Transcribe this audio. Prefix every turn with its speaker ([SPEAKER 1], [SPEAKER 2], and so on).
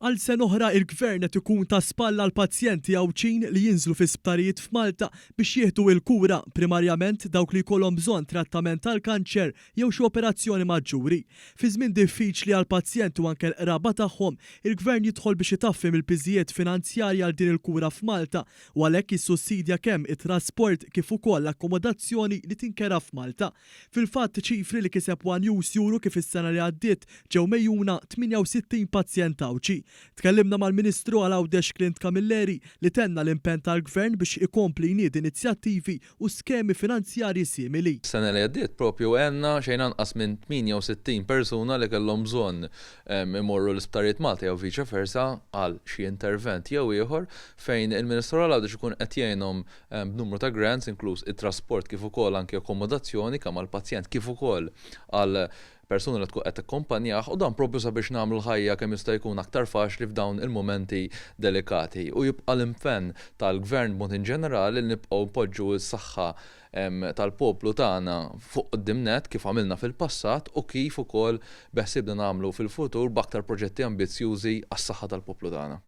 [SPEAKER 1] Għal sena oħra il-Gvern qed ikun ta' spalla għall-pazjenti Għawdxin li jinżlu fi sptarijiet f'Malta biex jieħdu il-kura, primarjament dawk li jkollhom bżonn trattament tal-kanċer jew xi operazzjoni maġġuri. Fi żmien diffiċli għall-pazjenti u anke l-qraba tagħhom, il-Gvern jidħol biex itaffi mill-piżijiet finanzjarji għal din il-kura f'Malta u għalhekk jissussidja kemm it-trasport kif ukoll l-akkomodazzjoni li tinkera f'Malta. Fil-fatt, ċifri li kiseb one News juru kif is-sena li għaddiet ġew megħjuna 68 pazjent Għawdxi. Tkellimna mal-Ministru għal Għawdex Clint Camilleri li tenna l-impenn tal-Gvern biex ikompli jniedi inizjattivi u skemi finanzjarji simili.
[SPEAKER 2] Is-sena li għaddiet propju għenna xejn anqas minn 68 persuna li kellhom bżonn imorru l-isptarijiet Malta jew viċe versa għal xi intervent jew ieħor fejn il-Ministru għal Għawdex ikun qed jgħinhom b'numru ta' grants inkluż it-trasport kif ukoll anki akkomodazzjoni kemm għall-pazjent kif ukoll għal persuna li tkun qed takkompanjah u dan propju sabiex nagħmlu l-ħajja kemm jista' jkun aktar faċli f'dawn il-mumenti delikati. U jibqa' l-impenn tal-Gvern b'mod inġenerali li nibqgħu npoġġu s-saħħa tal-poplu tagħna fuq quddiem nett kif għamilna fil-passat u kif ukoll beħsiebna nagħmlu fil-futur b'aktar proġetti ambizzjużi għas-saħħa tal-poplu tagħna.